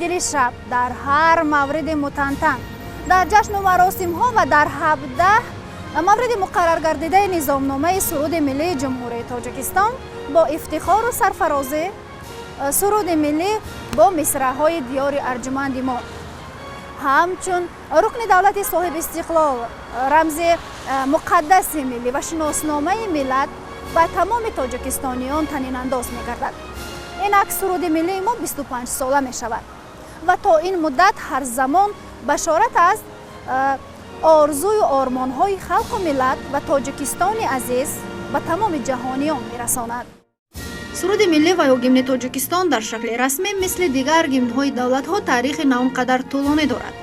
Дили шаб, дар ҳар мавриди мутантан, дар ҷашну маросимҳо ва дар 17 мавриди муқарраргардидаи низомномаи суруди миллии Ҷумҳурии Тоҷикистон бо ифтихору сарфарозӣ суруди миллӣ бо мисраъҳои диёри арҷуманди мо, ҳамчун рукни давлати соҳибистиқлол, рамзи муқаддаси миллӣ ва шиносномаи миллат ба тамоми тоҷикистониён танинандоз мегардад. Инак суруди миллии мо 25 сола мешавад ва то ин муддат ҳар замон башорат аз орзую ормонҳои халқу миллат ва Тоҷикистони азиз ба тамоми ҷаҳониён мерасонад. Суруди миллӣ ва ё гимни Тоҷикистон дар шакли расмӣ, мисли дигар гимнҳои давлатҳо, таърихи на он қадар тӯлонӣ дорад.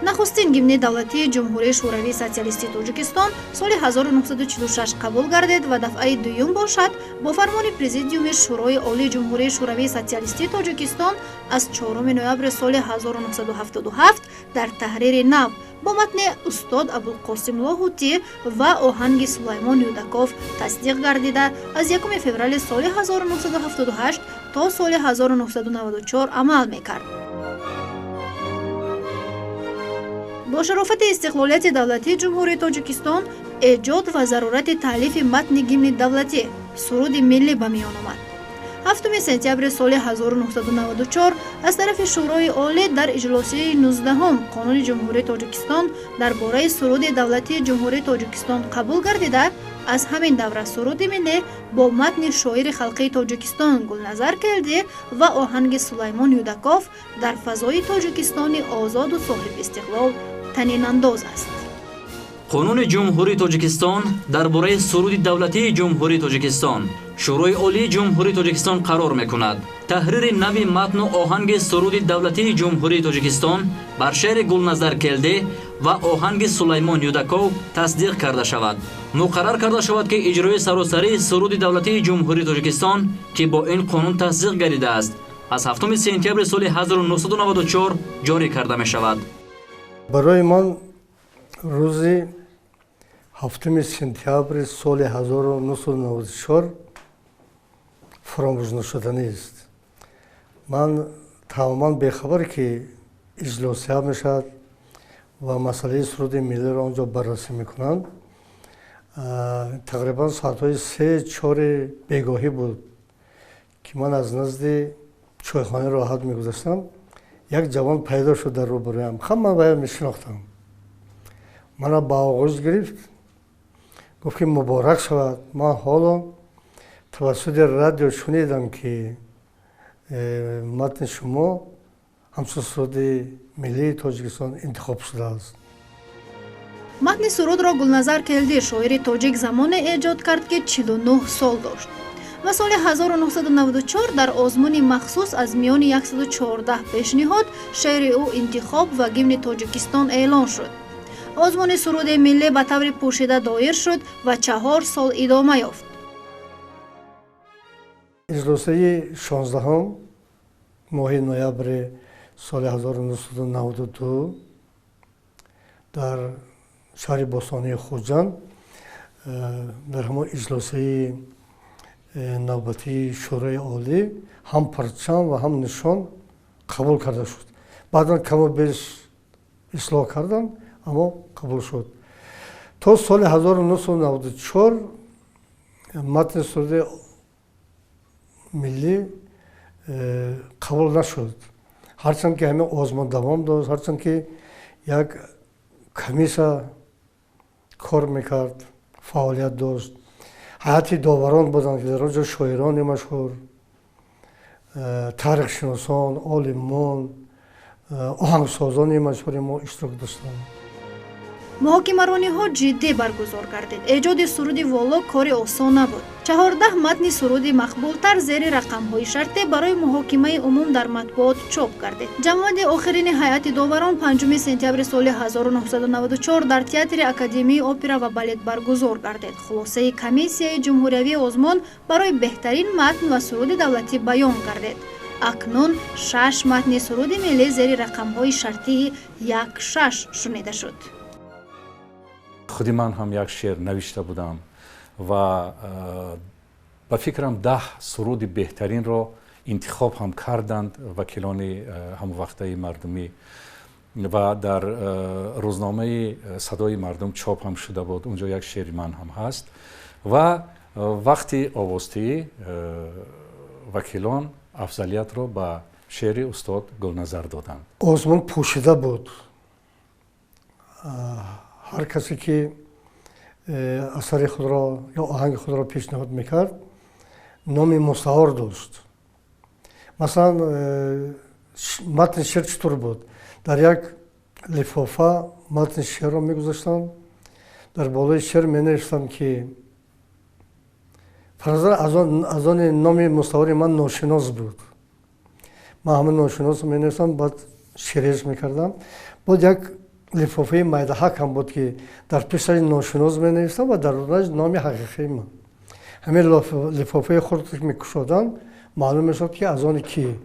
Нахустин гимни давлатии Ҷумҳурии Шӯравии Социалистии Тоҷикистон соли 1946 қабул гардид ва дафъаи дуюм бошад, бо фармони Президиуми Шӯрои Олии Ҷумҳурии Шӯравии Социалистии Тоҷикистон аз 4 ноябри соли 1977 дар таҳрири нав бо матни устод Абулқосим Лоҳутӣ ва оҳанги Сулаймон Юдаков тасдиқ гардида, аз 1 феврали соли 1978 то соли 1994 амал мекард. Бо шарофати истиқлолияти давлатии Ҷумҳурии Тоҷикистон эҷод ва зарурати таълифи матни гимни давлатӣ, суруди миллӣ ба миён омад. 7 сентябри соли 1994 аз тарафи Шӯрои Олӣ дар иҷлосияи 19-ум Қонуни Ҷумҳурии Тоҷикистон дар бораи суруди давлатии Ҷумҳурии Тоҷикистон қабул гардида, аз ҳамин давра суруди миллӣ бо матни шоири халқии Тоҷикистон Гулназар Келдӣ ва оҳанги Сулаймон Юдаков дар фазои Тоҷикистони озоду соҳибистиқлол танинандоз аст. Қонуни Ҷумҳурии Тоҷикистон дар бораи суруди давлатии Ҷумҳурии Тоҷикистон. Шӯрои Олии Ҷумҳурии Тоҷикистон қарор мекунад: таҳрири нави матну оҳанги суруди давлатии Ҷумҳурии Тоҷикистон бар шеъри Гулназар Келдӣ ва оҳанги Сулаймон Юдаков тасдиқ карда шавад. Муқаррар карда шавад, ки иҷрои саросарии суруди давлатии Ҷумҳурии Тоҷикистон, ки бо ин қонун тасдиқ гардидааст, аз 7 сентябри соли 1994 ҷорӣ карда мешавад. Барои ман рӯзи 7 сентябри соли 1994 фаромӯшнашуданист. Ман тамоман бехабар, ки иҷлосия мешавад ва масъалаи суруди миллиро он ҷо баррасӣ мекунанд. Тақрибан соатҳои 3-4 бегоҳӣ буд, ки ман аз назди чойхонаи Роҳат мегузаштам. Як ҷавон пайдо шуд дар рӯбароям. Хам ман вая мешинохтам. Мана ба оғӯш гирифт, гуфт, ки муборак шавад, ман ҳоло тавассути радио шунидам, ки матни шумо ҳамчун суруди миллии Тоҷикистон интихоб шудааст. Матни сурудро Гулназар Келдӣ, шоири тоҷик, замоне эҷод кард, ки 49 сол дошт ва соли 1994 дар озмуни махсус аз миёни 114 пешниҳод шеъри ӯ интихоб ва гимни Тоҷикистон эълон шуд. Озмуни суруди миллӣ ба таври пӯшида доир шуд ва 4 сол идома ёфт. Иҷлосаи 16-ум моҳи ноябри соли 1992 дар шаҳри бостонии Хуҷанд, дар ҳамон иҷлосаи навбатии Шӯрои Олӣ ҳам парчам ва ҳам нишон қабул карда шуд. Баъдан каму беш ислоҳ карданд, аммо қабул шуд. То соли 1994 матни суруди миллӣ қабул нашуд, ҳарчанд ки ҳамин озмун давом дошт, ҳарчанд ки як комиссия кор мекард, фаъолият дошт, ҳайати доварон буданд, ки дар он ҷо шоирони машҳур, таърихшиносон, олимон, оҳангсозони машҳури мо иштирок доштанд. Муҳокимарониҳо ҷиддӣ баргузор гардид. Эҷоди суруди воло кори осон набуд. 14 матни суруди мақбултар зери рақамҳои шартӣ барои муҳокимаи умум дар матбуот чоп гардид. Ҷамъбанди охирини ҳайати доварон 5 сентябри соли 1994 дар Театри Академияи опера ва балет баргузор гардид. Хулосаи комиссияи ҷумҳуриявии озмун барои беҳтарин матн ва суруди давлатӣ баён гардид. Акнун шаш матни суруди миллӣ зери рақамҳои шартии 1, 6 шунида шуд. Худи ман ҳам як шеър навишта будам ва ба фикрам 10 суруди беҳтаринро Интихоб ҳам карданд вакилони ҳамвақтаи мардумӣ ва дар рӯзномаи Садои мардум чоп ҳам шуда буд. Унҷо як шеъри ман ҳам ҳаст ва вақти овозтиҳӣ вакилон афзалиятро ба шеъри устод Гулназар доданд. Озмун пӯшида буд. Ҳар касе ки асари худро ё оҳанги худро пешниҳод мекард, номи мустаор дошт. Масалан, матни шеър чӣ тур буд? Дар як лифофа матни шеърро мегузоштанд, дар болои шеър менавиштанд, ки фарзан аз они номи мустаори ман Ношинос буд. Ман ҳамин Ношиносро менавиштам, баъд шереш мекардам. Буд як лифофаи майдаҳак ҳам буд, ки дар пешаш Ношинос менавиштам ва дар рӯнаш номи ҳақиқии ман. Ҳамин лифофаи хурд мекушоданд, маълум мешуд, ки аз они кӣ.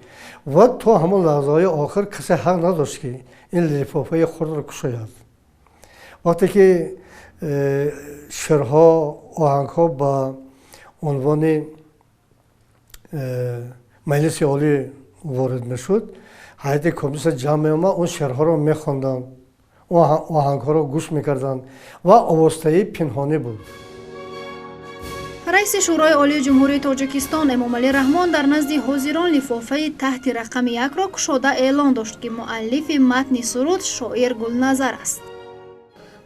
Ва то ҳамон лаҳзаҳои охир касе ҳақ надошт, ки ин лифофаи хурдро кушояд. Вақте ки шеърҳо, оҳангҳо ба унвони Маҷлиси Олӣ ворид мешуд, ҳайати комиссия ҷамъ меомад, он шеърҳоро мехонданд, оҳангҳоро гӯш мекарданд ва овозтаи пинҳонӣ буд. Раиси Шӯрои Олии Ҷумҳурии Тоҷикистон Эмомалӣ Раҳмон дар назди ҳозирон лифофаи таҳти рақами 1-ро кушода эълон дошт, ки муаллифи матни суруд шоир Гулназар аст.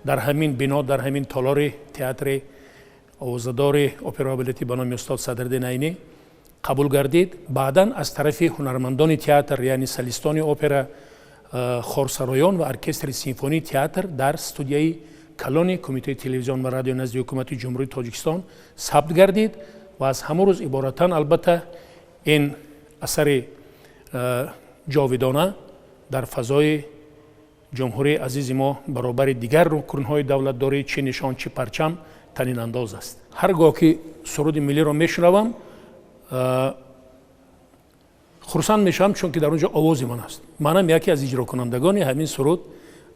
Дар ҳамин бино, дар ҳамин толори театри овозадори опера балети ба номи устод Садриддин Айнӣ қабул гардид. Баъдан аз тарафи ҳунармандони театр, яъне солистони опера, хорсароён ва оркестри симфонии театр дар студияи калони Кумитаи телевизион ва радио назди Ҳукумати Ҷумҳурии Тоҷикистон сабт гардид ва аз ҳамон рӯз иборатан, албатта, ин асари ҷовидона дар фазои ҷумҳурии азизи мо баробари дигар рукнҳои давлатдорӣ, чӣ нишон, чӣ парчам, танинандоз аст. Ҳар гоҳ ки суруди миллиро мешунавам, хурсанд мешавам, чунки дар он ҷо овози ман аст. Манам яке аз иҷрокунандагони ҳамин суруд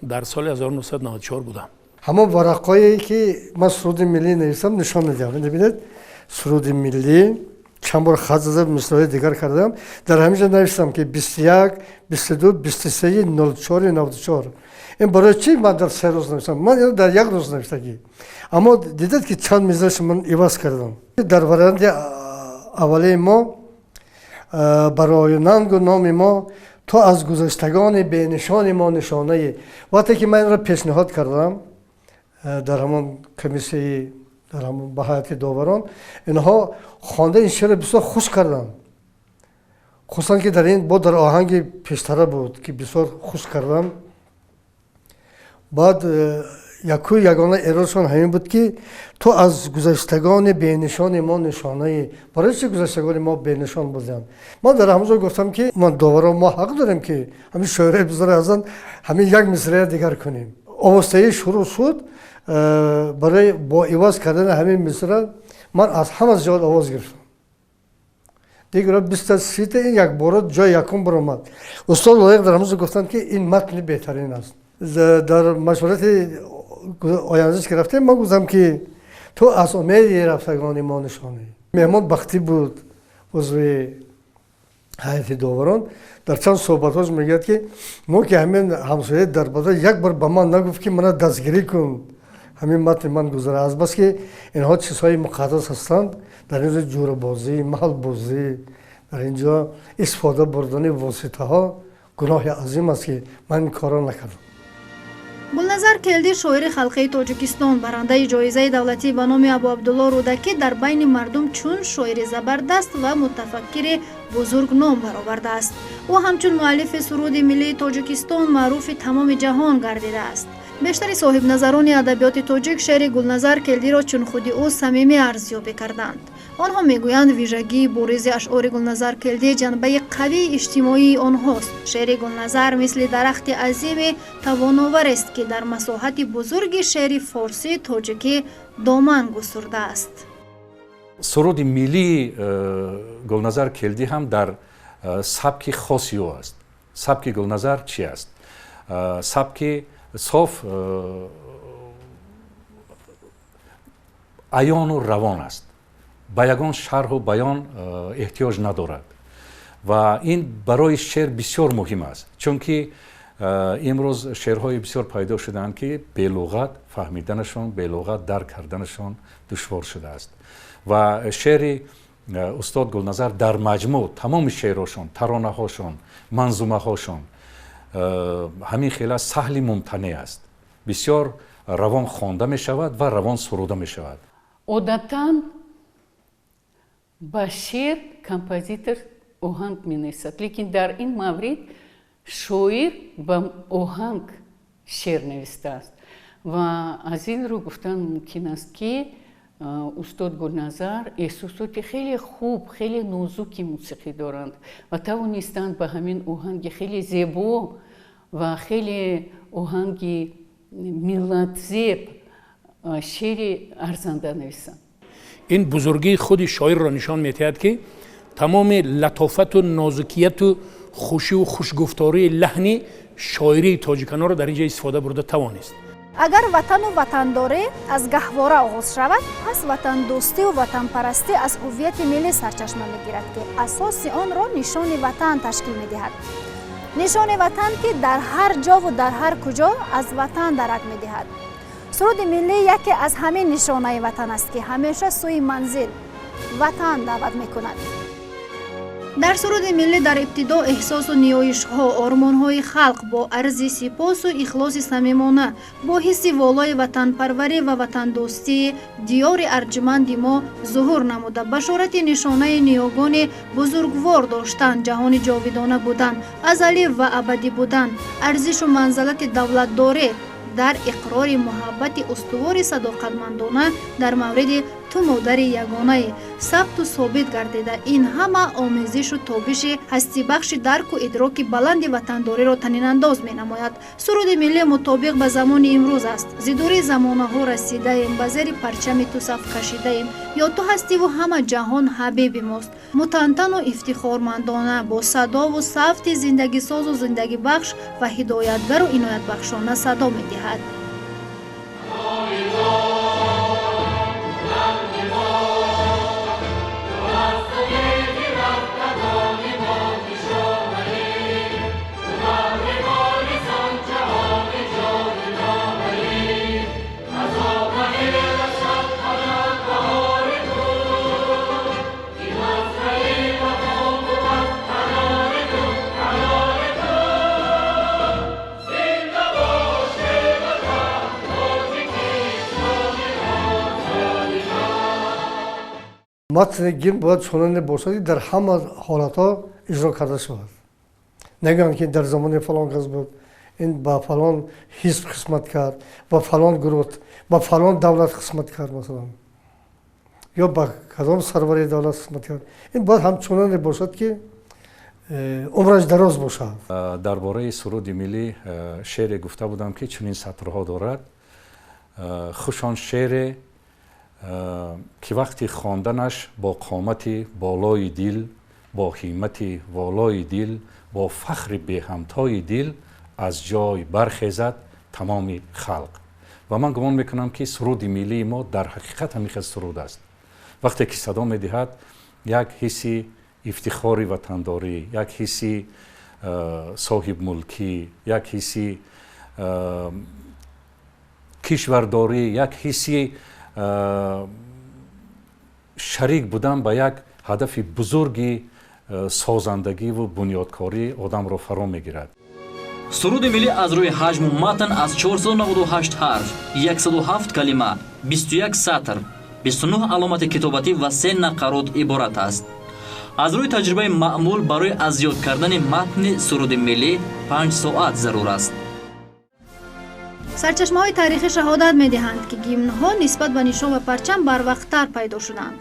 дар соли 1994 будам. Ҳамон варақҳое ки ман суруди миллӣ нависам, нишон медиҳам. Бибинед, суруди миллӣ чанд бор хат зада, мисраҳои дигар кардам. Дар ҳамин ҷо навиштам, ки 21, 22, 23, 04, 94. Ин барои чӣ ман дар 3 рӯз навиштам? Ман инро дар як рӯз навиштагӣ, аммо дидед, ки чанд мисрааш ман иваз кардам. Дар варианти аввалии мо барои нангу номи мо то аз гузаштагони бенишони мо нишонае. Вақте ки ман инро пешниҳод кардам дар ҳамон комиссияи, дар ҳамон ба ҳайати доварон, инҳо хонда ин шеърро бисёр хуш карданд, хусусан ки дар ин бо дар оҳанги пештара буд, ки бисёр хуш кардам. Баъд якуи ягона эродшон ҳамин буд, ки ту аз гузаштагони бенишони мо нишонае. Барои чи гузаштагони мо бенишон буданд? Ман дар ҳамон ҷо гуфтам, ки ман доварон, мо ҳақ дорем, ки ҳамин шоираи бузург ҳастанд, ҳамин як мисрая дигар кунем. Овозтаӣ шурӯъ шуд. Барои бо иваз кардани ҳамин мисра ман аз ҳама зиёд овоз гирифтам. Дигар 20-та, 30-та, ин якбора ҷои якум баромад. Устод Лоиқ дар ҳамон ҷо гуфтанд, ки ин матни беҳтарин аст. Дар машварати ояндаш ки рафтем, ман гуфтам, ки ту аз умеди рафтагони мо нишонӣ. Меҳмон Бахтӣ буд, узви ҳайати доварон. Дар чанд суҳбатҳош мегӯяд, ки мо ки ҳамин ҳамсояи дарбада як бор ба ман нагуфт, ки мана дастгирӣ кун, ҳамин матни ман гузара. Азбаски инҳо чизҳои муқаддас ҳастанд, дар ин ҷо ҷӯрабозӣ, маҳалбозӣ, дар ин ҷо истифода бурдани воситаҳо гуноҳи азим аст, ки ман ин корро накардам. Гулназар Келдӣ, шоири халқии Тоҷикистон, барандаи ҷоизаи давлатӣ ба номи Абу Абдулло Рӯдакӣ, дар байни мардум чун шоири забардаст ва мутафаккири бузург ном баровардааст. Ӯ ҳамчун муаллифи суруди миллии Тоҷикистон маъруфи тамоми ҷаҳон гардидааст. Бештари соҳибназарони адабиёти тоҷик шеъри Гулназар Келдиро чун худи ӯ самимӣ арзёбӣ карданд. Онҳо мегӯянд, вижагии боризи ашъори Гулназар Келдӣ ҷанбаи қавии иҷтимоии онҳост. Шеъри Гулназар мисли дарахти азими тавоноварест, ки дар масоҳати бузурги шеъри форсии тоҷикӣ доман густурдааст. Суруди миллии Гулназар Келдӣ ҳам дар сабки хоси ӯ аст. Сабки Гулназар чи аст? Сабки соф, аёну равон аст, ба ягон шарҳу баён эҳтиёҷ надорад. Ва ин барои шеър бисёр муҳим аст, чунки имрӯз шеърҳои бисёр пайдо шудаанд, ки белуғат фаҳмиданашон, белуғат дарк карданашон душвор шудааст. Ва шеъри устод Гулназар дар маҷмӯъ тамоми шеърҳошон, таронаҳошон, манзумаҳошон ҳамин хела саҳли мумтанеъ аст, бисёр равон хонда мешавад ва равон суруда мешавад. Одатан ба шеър композитор оҳанг менависад, лекин дар ин маврид шоир ба оҳанг шеър навистааст. Ва аз ин рӯ гуфтан мумкин аст, ки устод Гулназар эҳсосоти хеле хуб, хеле нозуки мусиқӣ доранд ва тавонистанд ба ҳамин оҳанги хеле зебо ва хеле оҳанги миллатзеб шеъри арзанда нависанд. Ин бузургии худи шоирро нишон медиҳад, ки тамоми латофату нозукияту хушиву хушгуфтории лаҳни шоирии тоҷиканоро дар ин ҷо истифода бурда тавонист. Агар ватану ватандорӣ аз гаҳвора оғоз шавад, пас ватандӯстиву ватанпарастӣ аз ҳуввияти миллӣ сарчашма мегирад, ки асоси онро нишони ватан ташкил медиҳад. Нишони ватан, ки дар ҳар ҷову дар ҳар куҷо аз ватан дарак медиҳад. Суруди миллӣ яке аз ҳамин нишонаи ватан аст, ки ҳамеша сӯи манзил, ватан даъват мекунад. Дар суруди миллӣ дар ибтидо эҳсосу ниёишҳо, ормонҳои халқ бо арзи сипосу ихлоси самимона, бо ҳисси волои ватанпарварӣ ва ватандӯстии диёри арҷманди мо зуҳур намуда, башорати нишонаи ниёгони бузургвор доштан, ҷаҳони ҷовидона будан, азалӣ ва абадӣ будан, арзишу манзалати давлатдорӣ дар иқрори муҳаббати устувори садоқатмандона дар мавриди ту модари ягонае сабту собит гардида, ин ҳама омезишу тобиши ҳастибахши дарку идроки баланди ватандориро танинандоз менамояд. Суруди миллӣ мутобиқ ба замони имрӯз аст. Зидурии замонаҳо расидаем, ба зери парчами ту саф кашидаем, ё ту ҳастиву ҳама ҷаҳон ҳабиби мост. Мутантану ифтихормандона бо садову савти зиндагисозу зиндагибахш ва ҳидоятгару иноятбахшона садо медиҳад. Матни гимн бояд чуноне бошад, ки дар ҳама ҳолатҳо иҷро карда шавад. Нагӯянд, ки дар замони фалон кас буд, ин ба фалон ҳизб хизмат кард, ба фалон гурӯҳ, ба фалон давлат хизмат кард, масалан, ё ба кадом сарвари давлат хизмат кард. Ин бояд ҳамчуноне бошад, ки умраш дароз бошад. Дар бораи суруди миллӣ шеъре гуфта будам, ки чунин сатрҳо дорад: хуш он шеъре, ки вақти хонданаш бо қомати болои дил, бо ҳиммати волои дил, бо фахри беҳамтои дил аз ҷой бархезад тамоми халқ. Ва ман гумон мекунам, ки суруди миллии мо дар ҳақиқат ҳамин хел суруд аст. Вақте ки садо медиҳад, як ҳисси ифтихори ватандорӣ, як ҳисси соҳибмулкӣ, як ҳисси кишвардорӣ, як ҳисси шарик будан ба як ҳадафи бузурги созандагиву бунёдкорӣ одамро фаро мегирад. Суруди миллӣ аз рӯи ҳаҷму матн аз 498 ҳарф, 107 калима, 21 сатр, 29 аломати китобатӣ ва се нақарот иборат аст. Аз рӯи таҷрибаи маъмул, барои аз ёд кардани матни суруди миллӣ 5 соат зарур аст. Сарчашмаҳои таърихӣ шаҳодат медиҳанд, ки гимнҳо нисбат ба нишон ва парчам барвақттар пайдо шуданд.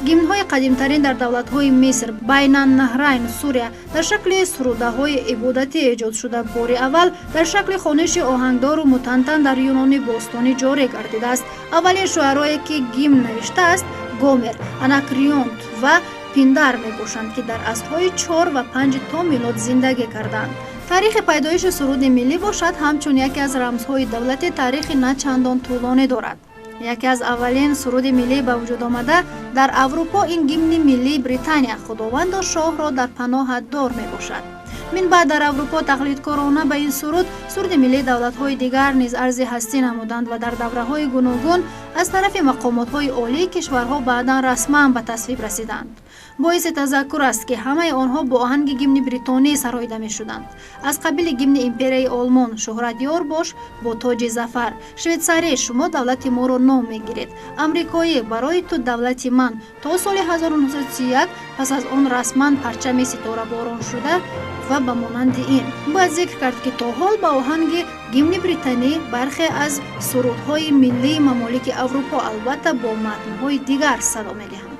Гимнҳои қадимтарин дар давлатҳои Миср, Байнаннаҳрайн, Сурия дар шакли сурудаҳои ибодатӣ эҷод шуда, бори аввал дар шакли хониши оҳангдору мутантан дар Юнони бостонӣ ҷорӣ гардидааст. Аввалин шуарое, ки гимн навиштааст, Гомер, Анакреонт ва Пиндар мебошанд, ки дар асрҳои 4 ва 5 то милод зиндагӣ карданд. Таърихи пайдоиши суруди миллӣ бошад, ҳамчун яке аз рамзҳои давлатӣ таърихи на чандон тӯлонӣ дорад. Яке аз аввалин суруди миллӣ ба вуҷуд омада дар Аврупо ин гимни миллии Британия «Худовандо шоҳро дар паноҳат дор» мебошад. Минбаъд дар Аврупо тақлидкорона ба ин суруд суруди миллии давлатҳои дигар низ арзи ҳастӣ намуданд ва дар давраҳои гуногун аз тарафи мақомотҳои олии кишварҳо баъдан расман ба тасвиб расиданд. Боиси тазаккур аст, ки ҳамаи онҳо бо оҳанги гимни бритонӣ сароида мешуданд, аз қабили гимни Империяи Олмон «Шӯҳратёр бош бо тоҷи зафар», швейтсарӣ «Шумо давлати моро ном мегиред», амрикоӣ «Барои ту давлати ман» то соли 1931, пас аз он расман парчами ситораборон шуда ва ба монанди ин. Бояд зикр кард, ки то ҳол ба оҳанги гимни британӣ бархе аз сурудҳои миллии мамолики Аврупо, албатта бо матнҳои дигар, садо медиҳанд.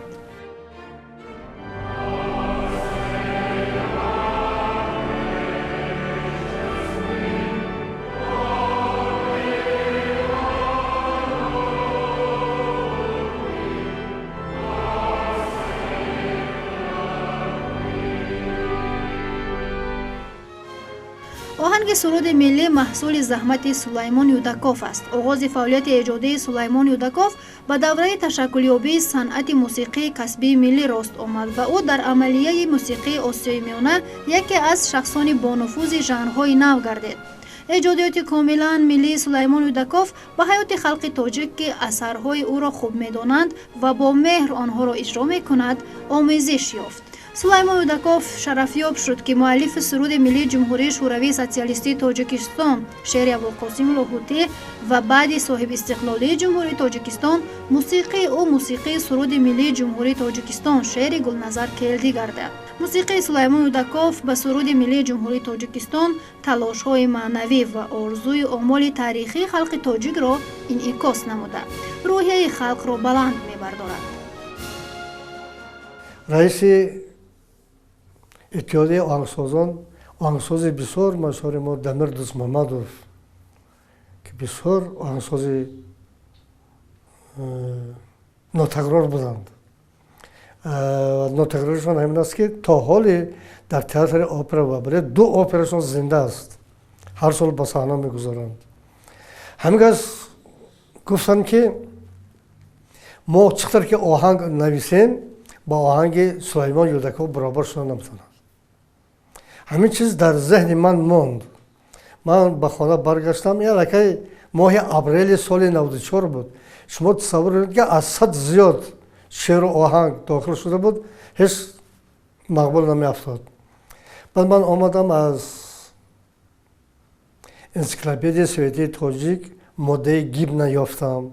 Оҳанги суруди миллӣ маҳсули заҳмати Сулаймон Юдаков аст. Оғози фаъолияти эҷодии Сулаймон Юдаков ба давраи ташаккулёбии санъати мусиқии касбии миллӣ рост омад ва ӯ дар амалияи мусиқии Осиёи Миёна яке аз шахсони бонуфузи жанрҳои нав гардид. Эҷодиёти комилан миллии Сулаймон Юдаков ба ҳаёти халқи тоҷик, ки асарҳои ӯро хуб медонанд ва бо меҳр онҳоро иҷро мекунад, омезиш ёфт. Сулаймон Юдаков шарафёб шуд, ки муаллифи суруди миллии Ҷумҳурии Шӯравии Социалистии Тоҷикистон шеъри Абулқосим Лоҳутӣ ва баъди соҳибистиқлолии Ҷумҳурии Тоҷикистон мусиқии ӯ мусиқии суруди миллии Ҷумҳурии Тоҷикистон шеъри Гулназар Келдӣ гардад. Мусиқии Сулаймон Юдаков ба суруди миллии Ҷумҳурии Тоҷикистон талошҳои маънавӣ ва орзуи омоли таърихии халқи тоҷикро инъикос намуда, рӯҳияи халқро баланд мебардорад. Раиси иттиҳодияи оҳангсозон, оҳангсози бисёр машҳури мо Дамир Дӯстмамадов, ки бисёр оҳангсози нотакрор буданд. Нотакроршон ҳамин аст, ки то ҳоле дар театри опера ва балет ду операшон зинда аст, ҳар сол ба саҳна мегузоранд. Ҳамин кас гуфтанд, ки мо чӣ қадар ки оҳанг нависем, ба оҳанги Сулаймон Юдаков баробар шуда наметавонад. Ҳамин чиз дар зеҳни ман монд. Ман ба хона баргаштам, ин аллакай моҳи апрели соли 94 буд. Шумо тасаввур кунед, ки аз 100 зиёд шеъру оҳанг дохил шуда буд, ҳеҷ мақбул намеафтод. Баъд ман омадам, аз энсиклопедияи советии тоҷик моддаи гимна ёфтам,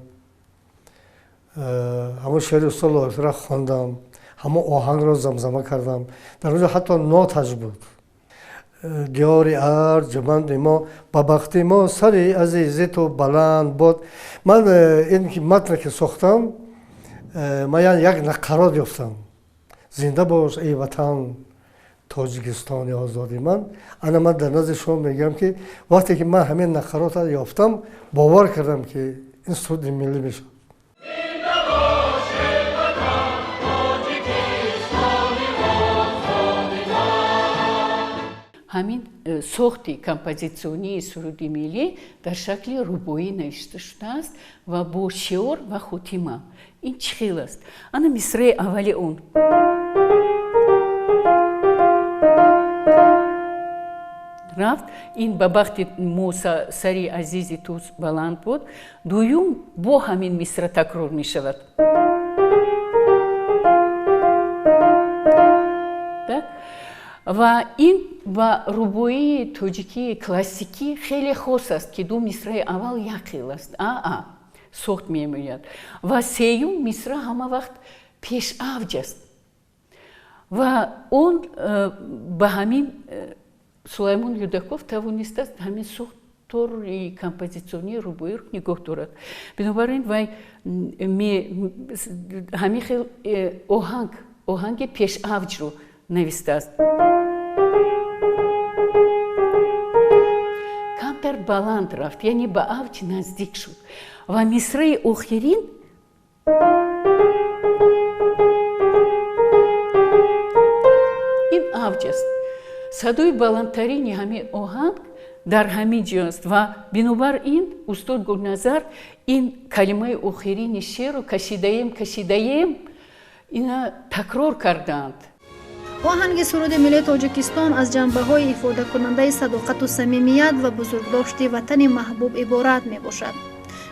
ҳамон шеъри устод Лоҳутиро хондам, ҳамон оҳангро замзама кардам. Дар онҷо ҳатто ноташ буд: диёри арҷманди мо, ба бахти мо сари азизи ту баланд бод. Ман ин матне ки сохтам, ман як нақарот ёфтам: «Зинда бош, эй ватан, Тоҷикистони озоди ман». Ана ман дар назди шумо мегӯям, ки вақте ки ман ҳамин нақаротро ёфтам, бовар кардам, ки ин суруди миллӣ мешавад. Ҳамин сохти композитсионии суруди миллӣ дар шакли рубоӣ навишта шудааст ва бо шиор ва хотима. Ин чӣ хел аст? Ана мисраи аввали он рафт: ин ба бахти мо сари азизи ту баланд буд. Дуюм бо ҳамин мисра такрор мешавад. Ва ин ба рубоии тоҷикии классикӣ хеле хос аст, ки ду мисраи аввал як хел аст, аа сохт мемояд, ва сеюм мисра ҳама вақт пешавҷ аст. Ва он ба ҳамин Сулаймон Юдаков тавонистааст ҳамин сохтори композитсионии рубоиро нигоҳ дорад. Бинобар ин вай ҳамин хел оҳанги пешавҷро навистааст, камтар баланд рафт, яъне ба авҷ наздик шуд. Ва мисраи охирин ин авҷ аст. Садои баландтарини ҳамин оҳанг Дар ҳамин ҷо аст. Ва бинобар ин устод Гулназар ин калимаи охирини шеърро кашидаем, кашидаем, ина такрор кардаанд. Оҳанги суруди миллии Тоҷикистон аз ҷанбаҳои ифодакунандаи садоқату самимият ва бузургдошти ватани маҳбуб иборат мебошад.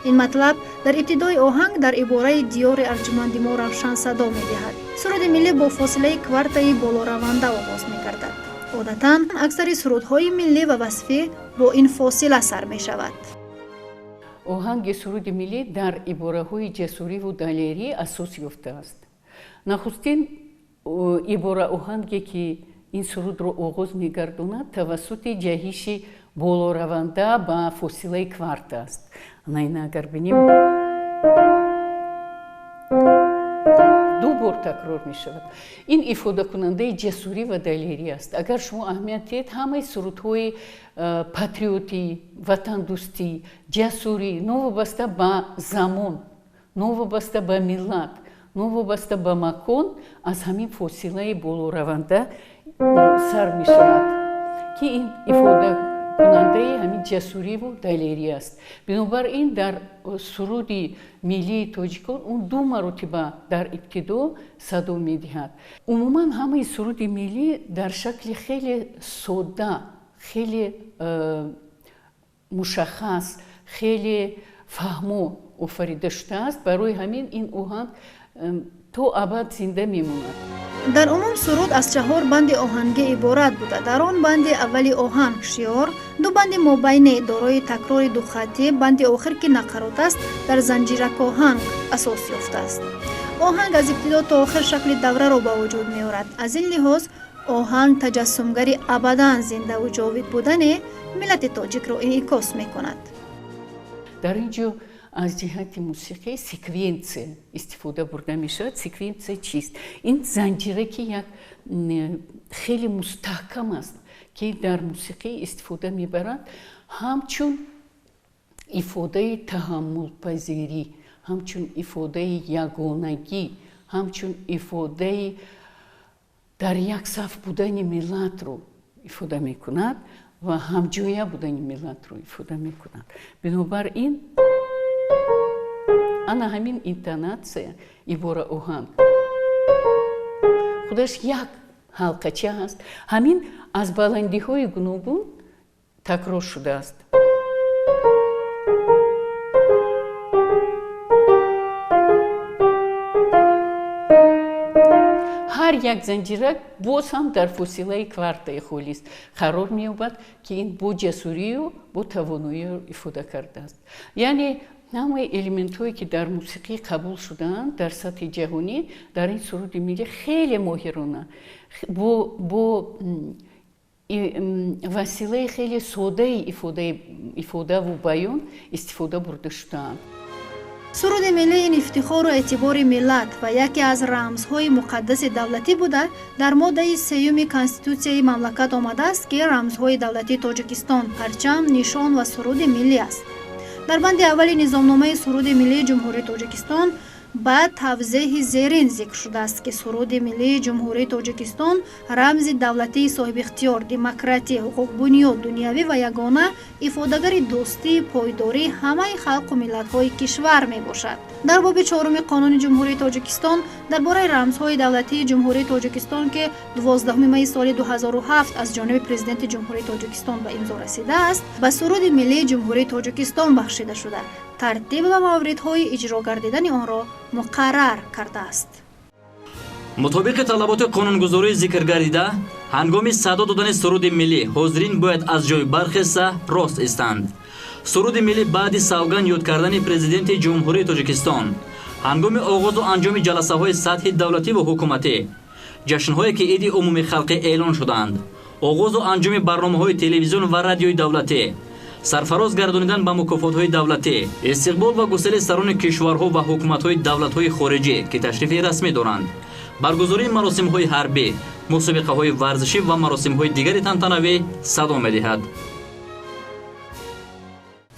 Ин матлаб дар ибтидои оҳанг дар ибораи диёри арҷуманди мо равшан садо медиҳад. Суруди миллӣ бо фосилаи квартаи болораванда оғоз мегардад. Одатан аксари сурудҳои миллӣ ва васфӣ бо ин фосила сар мешавад. Оҳанги суруди миллӣ дар ибораҳои ҷасуриву далерӣ асос ёфтааст. Нахустин ибора оҳанге, ки ин сурудро оғоз мегардонад, тавассути ҷаҳиши болораванда ба фосилаи кварта аст. Ана ина агар бинем, ду бор такрор мешавад. Ин ифодакунандаи ҷасурӣ ва далерӣ аст. Агар шумо аҳамият диҳед, ҳамаи сурудҳои патриотӣ, ватандӯстӣ, ҷасурӣ, новобаста ба замон, новобаста ба миллат, новобаста ба макон, аз ҳамин фосилаи болораванда сар мешавад, ки ин ифодакунандаи ҳамин ҷасуриву далерӣ аст. Бинобар ин дар суруди миллии тоҷикон он ду маротиба дар ибтидо садо медиҳад. Умуман ҳамаи суруди миллӣ дар шакли хеле содда, хеле мушаххас, хеле фаҳмо офарида шудааст. Барои ҳамин ин оҳанг то абад зинда мемонад. Дар умум суруд аз чаҳор банди оҳангӣ иборат буда, дар он банди аввали оҳанг шиор, ду банди мобайне дорои такрори духаттӣ, банди охир, ки нақарот аст, дар занҷиракоҳанг асос ёфтааст. Оҳанг аз ибтидо то охир шакли давраро ба вуҷуд меорад. Аз ин лиҳоз оҳанг таҷассумгари абадан зиндаву ҷовид будани миллати тоҷикро инъикос мекунад. Дар ин ҷо аз ҷиҳати мусиқӣ секвенсия истифода бурда мешавад. Секвенсия чист? Ин занҷира, ки як хеле мустаҳкам аст, ки дар мусиқӣ истифода мебаранд ҳамчун ифодаи таҳаммулпазирӣ, ҳамчун ифодаи ягонагӣ, ҳамчун ифодаи дар як саф будани миллатро ифода мекунад ва ҳамҷоя будани миллатро ифода мекунад. Бинобар ин ана ҳамин интонатсия ибора оҳанг худаш як ҳалқача аст. Ҳамин аз баландиҳои гуногун такрор шудааст. Ҳар як занҷирак боз ҳам дар фосилаи квартаи холист қарор меёбад, ки ин бо ҷасурию бо тавоноиро ифода кардааст. Яъне ҳамаи элементҳое, ки дар мусиқӣ қабул шудаанд дар сатҳи ҷаҳонӣ, дар ин суруди миллӣ хеле моҳирона бо василаи хеле содаи ифодаву баён истифода бурда шудаанд. Суруди миллӣ ин ифтихору эътибори миллат ва яке аз рамзҳои муқаддаси давлатӣ буда, дар моддаи сеюми Конститутсияи мамлакат омадааст, ки рамзҳои давлатии Тоҷикистон парчам, нишон ва суруди миллӣ аст. Дар банди аввали низомномаи суруди миллии Ҷумҳурии Тоҷикистон ба тавзеҳи зерин зикр шудааст, ки суруди миллии Ҷумҳурии Тоҷикистон рамзи давлатии соҳибихтиёр, демократӣ, ҳуқуқбунёд, дунявӣ ва ягона ифодагари дӯстии пойдории ҳамаи халқу миллатҳои кишвар мебошад. Дар боби чоруми Қонуни Ҷумҳурии Тоҷикистон дар бораи рамзҳои давлатии Ҷумҳурии Тоҷикистон, ки 12 майи соли 2007 аз ҷониби Президенти Ҷумҳурии Тоҷикистон ба имзо расидааст, ба суруди миллии Ҷумҳурии Тоҷикистон бахшида шуда, тартиб ва мавридҳои иҷро гардидани онро муқаррар кардааст. Мутобиқи талаботи қонунгузории зикргардида, ҳангоми садо додани суруди миллӣ ҳозирин бояд аз ҷой бархеста рост истанд. Суруди миллӣ баъди савганд ёд кардани Президенти Ҷумҳурии Тоҷикистон, ҳангоми оғозу анҷоми ҷаласаҳои сатҳи давлатӣ ва ҳукуматӣ, ҷашнҳое, ки иди умумихалқӣ эълон шудаанд, оғозу анҷоми барномаҳои телевизион ва радиои давлатӣ, сарфароз гардонидан ба мукофотҳои давлатӣ, истиқбол ва гусели сарони кишварҳо ва ҳукуматҳои давлатҳои хориҷӣ, ки ташрифи расмӣ доранд, баргузории маросимҳои ҳарбӣ, мусобиқаҳои варзишӣ ва маросимҳои дигари тантанавӣ садо медиҳад.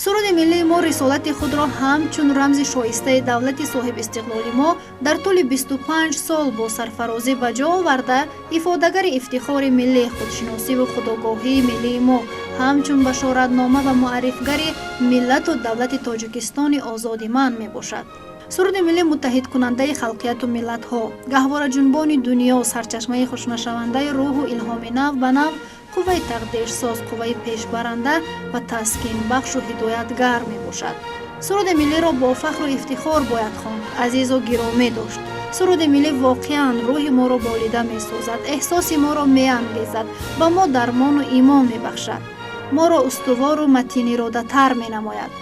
Суруди миллии мо рисолати худро ҳамчун рамзи шоистаи давлати соҳибистиқлоли мо дар тӯли 25 сол бо сарфарозӣ ба ҷо оварда, ифодагари ифтихори миллӣ, худшиносиву худогоҳии миллии мо, Ҳамчун башоратнома ва муаррифгари миллату давлати Тоҷикистони озоди ман мебошад. Суруди миллӣ муттаҳидкунандаи халқияту миллатҳо, гаҳвораҷунбони дунё, сарчашмаи хушкнашавандаи рӯҳу илҳоми нав ба нав, қувваи тақдирсоз, қувваи пешбаранда ва таскинбахшу ҳидоятгар мебошад. Суруди миллиро бо фахру ифтихор бояд хонд, азизу гиромӣ дошт. Суруди миллӣ воқеан рӯҳи моро болида месозад, эҳсоси моро меангезад, ба мо дармону имон мебахшад, моро устувору матиниродатар менамояд,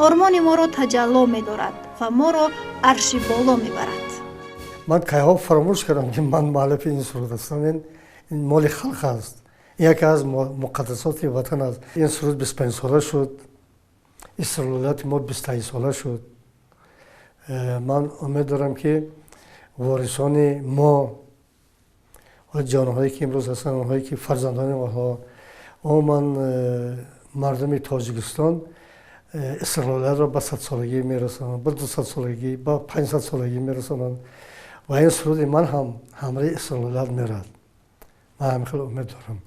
ормони моро таҷалло медорад ва моро арши боло мебарад. Ман кайҳо фаромӯш кардам, ки ман муаллифи ин суруд ҳастам. Ин моли халқ аст, яке аз муқаддасоти ватан аст. Ин суруд 25сола шуд, истиқлолияти мо 28сола шуд. Ман умед дорам, ки ворисони мо, ҷонҳое ки имрӯз ҳастанд, онҳое ки фарзандони онҳо, умуман мардуми Тоҷикистон истиқлолиятро ба 100солагӣ мерасонанд, ба 200солагӣ, ба 500солагӣ мерасонанд ва ин суруди ман ҳам ҳамраҳи истиқлолият мерад. Ман ҳамин хел умед дорам.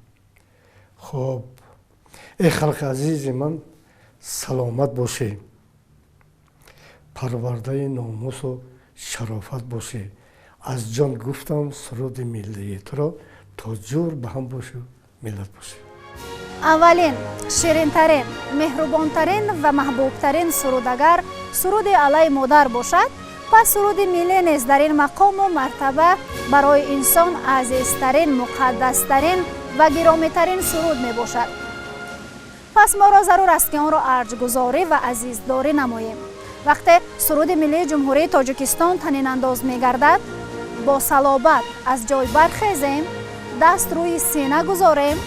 Хуб, эй халқи азизи ман, саломат бошӣ, парвардаи номусу шарофат бошӣ. Аз ҷон гуфтам суруди миллии туро, то ҷур ба ҳам бошӣ, миллат бошӣ. Аввалин, ширинтарин, меҳрубонтарин ва маҳбубтарин сурудагар суруди алайи модар бошад, пас суруди миллӣ низ дар ин мақому мартаба барои инсон азизтарин, муқаддастарин ва гиромитарин суруд мебошад. Пас моро зарур аст, ки онро арҷгузорӣ ва азиздорӣ намоем. Вақте суруди миллии Ҷумҳурии Тоҷикистон танинандоз мегардад, бо салобат аз ҷой бархезем, даст рӯи сина гузорем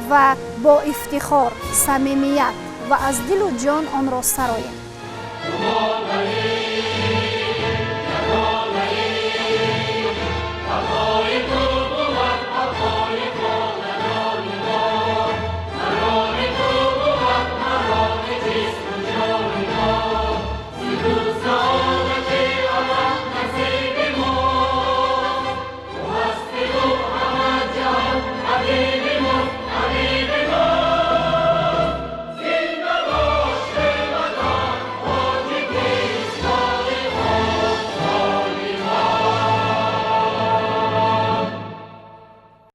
ва бо ифтихор, самимият ва аз дилу ҷон онро сароем.